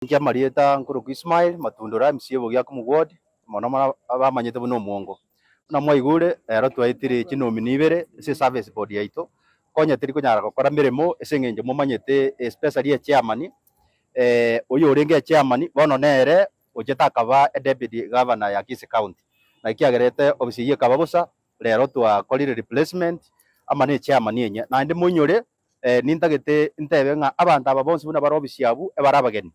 Inche amarieta nkorokwa Ismael Matundura, MC Obogiakumu Ward, mono mono abamanyete buna omwongo. Buna mwaigure, ero twaetire chinomini ibere ase eservice board yaito, konya teri konyara gokora meremo ase eng'encho momanyete especially echairman, oyo orenge echairman bono nere ochete akaba edeputy governor ya Kisii County. Naki kiagerete ofisi eyio ekaba bosa, rero twakorire replacement amo na echairman enye. Naende moinyore Nintagete ntebe ng'a abanto aba bonsi buna bare obisi abwo ebare abageni.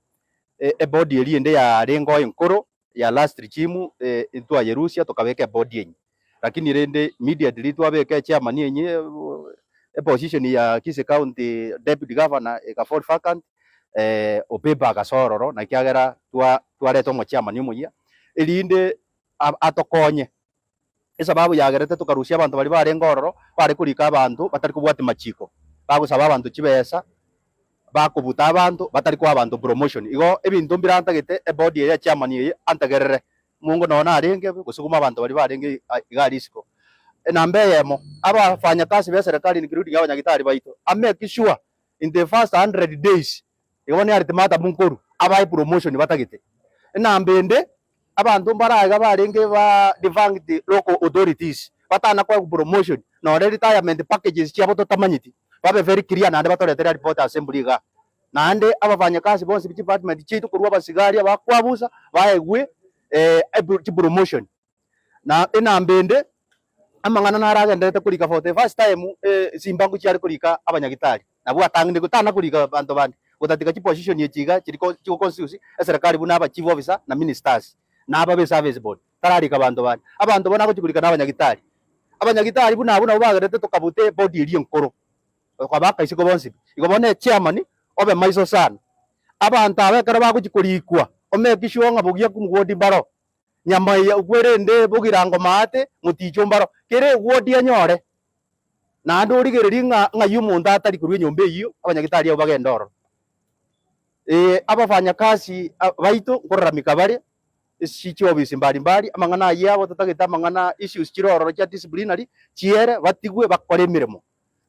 Ebodi eria ende yarengeo enkoro ya last regime ntwayerusia tokabeka ebodi enyia. Lakini rende immediately twabeka echairman enyia eposition ya Kisii County deputy governor eka fall vacant, Obeba agasoa ororo na ekiagera twareta omochairman omoyia erinde atokonye. Esababu yagerete tokarusia abanto baria barenge ororo, bare korika abanto batari kobwatia machiko, bagosaba abanto chibesa, bakobuta abanto, batari koa abanto promotion. Igo ebinto mbirantagete ebody eye ya chairman eye antegerere, mongo nonye narenge gose guma abanto baria barenge iga risiko. Enamba eyemo, abafanyakazi be serikali including abanyagitari baito, a make sure in the first 100 days, igo bono ultimatum nkorwa, abae promotion batagete. Enamba ende, Abanto mbare aiga barenge ba defunct local authorities batana koegwa promotion nore retirement packages chiabo totamanyeti, babe very clear naende batoretere report assembly igaa. Naende abafanyakazi bonsi be chidepartment chiaito korwa abasigari abakwabusa baegwe chipromotion. Na enamba ende amang'ana naro agenderete korika for the first time chimbango chiare korika abanyagitari nabwo atang'inire tana korika abanto bande gotatiga chiposition echi iga chiri chigo constituency eserekari buna aba chief officer na ministers na aba be service board tararika abanto bande. Abanto bono agochi korika na abanyagitari. Abanyagitari buna abwo nabwo bagerete tokabuta ebody eria enkoro tokabaka isiko bonsi pi. Igo bono echairman obe maiso sana. Abanto aba ekero bagochi korikwa o make sure ng'a bogia ward mbaro Nyamaiya okwerende bogirango maate, moticho mbaro, kera egwoti anyore, naende origererie ng'a ng'ai omonto atari korwa enyomba eyio, abanyagitari abwo bagende ororo. Ee, abafanyakasi baito nkoraramika bare ase chiofisi mbari mbari, amang'ana ayio abo totagete amang'ana issues chire ororo chia disciplinary chiere, batigwe bakore emeremo.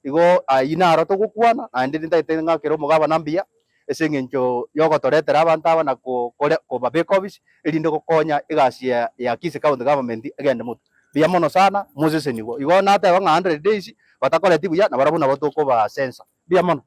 Igo ayio naro togokwana, naende nintagete ng'akere omogabana mbuya ase eng'encho y'ogotoretera abanto aba na kokore kobabeka ofisi, erinde gokonya egasi ya ya Kisii County Government egende motwe. Mbuya mono sana, mosesenigwe. Igo nateba ng'a 100 days batakoreti buya, nabarabwo nabo tokoba censor. Mbuya mono.